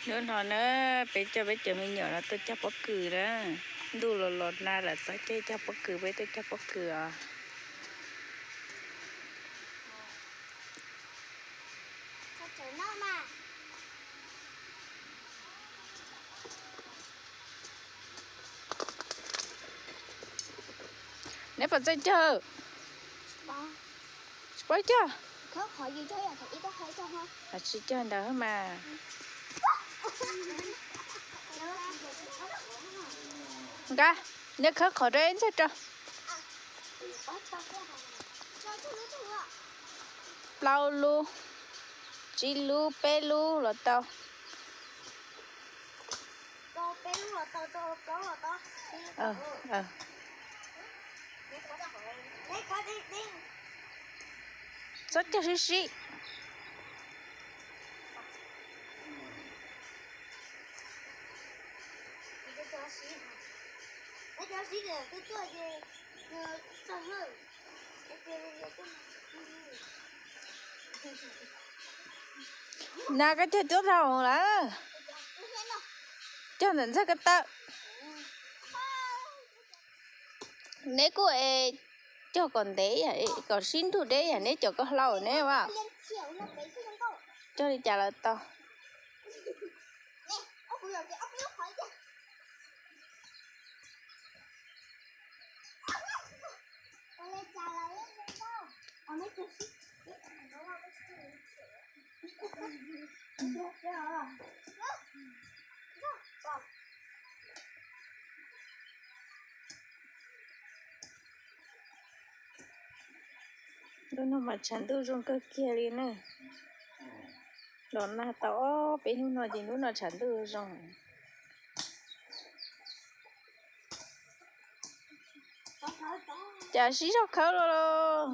Hnub no na, peb coj peb cov me nyuam no tuaj cog pob kws na. Ntuj los los nag lawm, txog caij cog pob kws, peb tuaj cog pob kws os. Neb puas txawj cog? Tsis paub cog. Tsis cog ntawd mas. Nqa, neb khawb qhov rau ib ntxawg rau. Plaub lub, tsib lub, peb lub los tau. Txhob cog sib sib. Na koj cog tuab dhau lawm, cog ntawm ntxawg ko taw. Neb kuj es cog kom ntev, kom sib ntug deb yam neb cov ko hlau neb as. Cog li cas los tau. Hnub no mas tshav ntuj zoo kawg kiag li na. Los nag tau ob peb hnub no ces hnub no tshav ntuj zoo. Cas sib zog khawb los.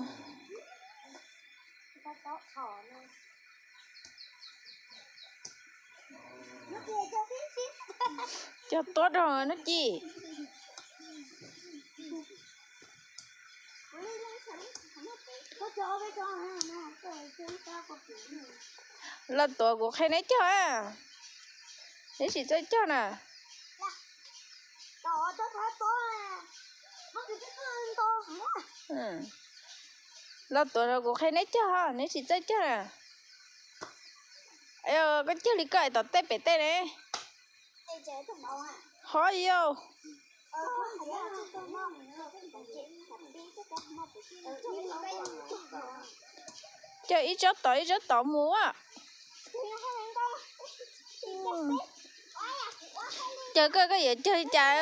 Cog tuab rau Nub Ci. Lauj Tuam, kuv qhia neb cog. Neb sim txawj cog na. Lauj Tuam, no kuv qhia neb cog, neb sim txawj cog na. Koj cog li koj es tom tej pem tej ne. Ho yau. Cog ib tsob tod ib tsob tod mus a. Cog koj, koj yuav cog li cas?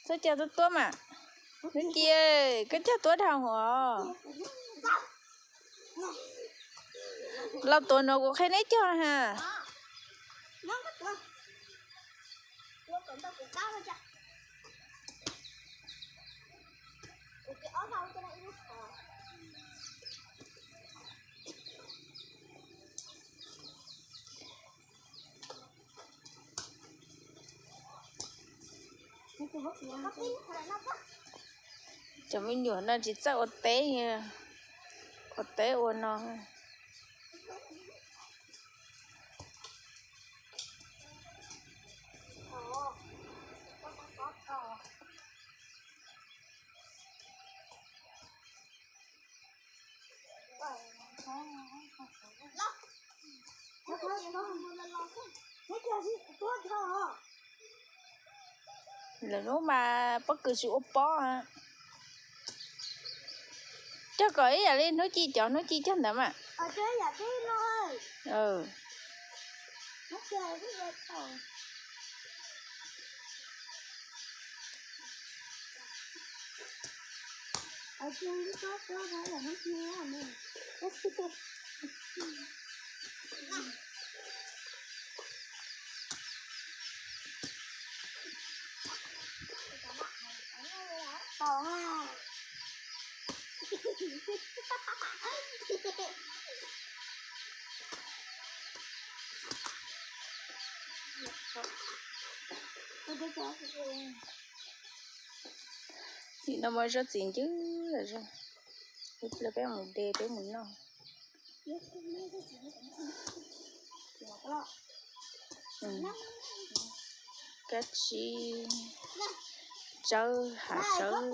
Txhob cog tuab tuab mas. Nub Ci, koj cog tuab dhau hov. Lauj Tuam, no kuv qhia neb cog ha. Cov me nyuam no tsis txawj ua teb, ua teb ua no. Lwm hnub mas pob kws tsis ua pob. Cog kom ib yam li Hnub Ci cov Hnub Ci cog ntawd mas. Txim no mas zoj txim ncw. Ib pliag peb mus de peb mus noj. Kab tsib, tsawb, hav tsawb.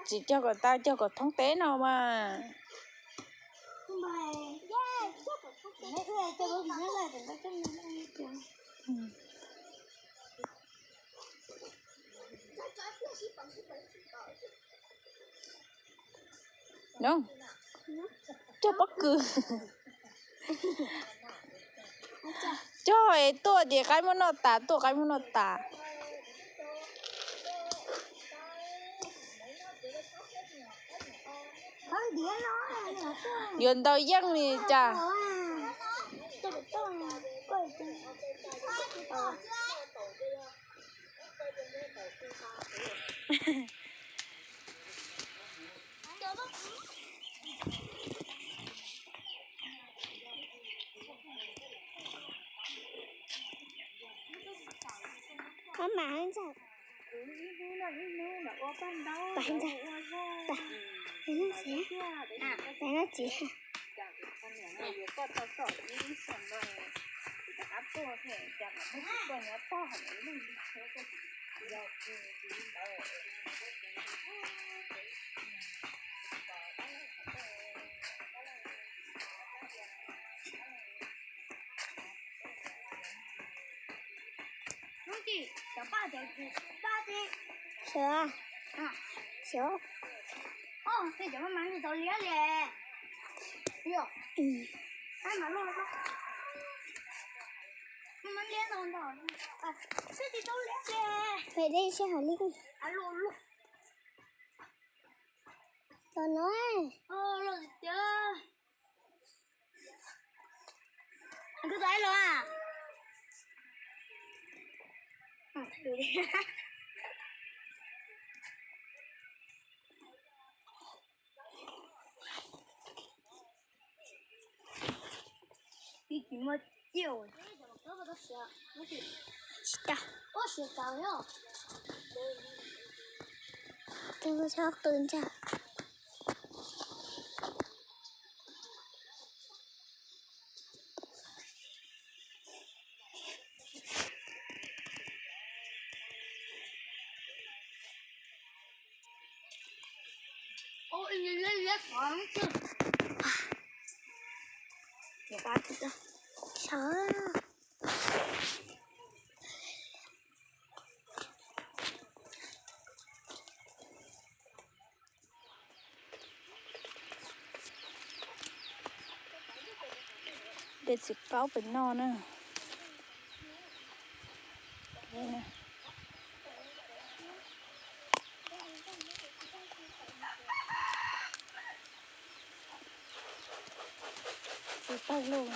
Tsis cog kom tau, cog kom thoob teb no mas. Cog pob kws. Cog es tuaj ces qaib muab noj tas, tuaj qaib muab noj tas. Yuav ntaus yeej li cas. Pab mas ntag. Pab ntag. Pab ntag. Pab ntag. Sawv, sawv. Tej cov maj mam tsis tau liab li. Maj mam liab ntau ntau. Sib tsis tau liab li. Pem dej sij hawm li. Los no. Los tiag. Koj tau los a? Tsis tau. Tau txhob qw ntag. Sawv. De txiv qaub pem no na. Txiv taug lug.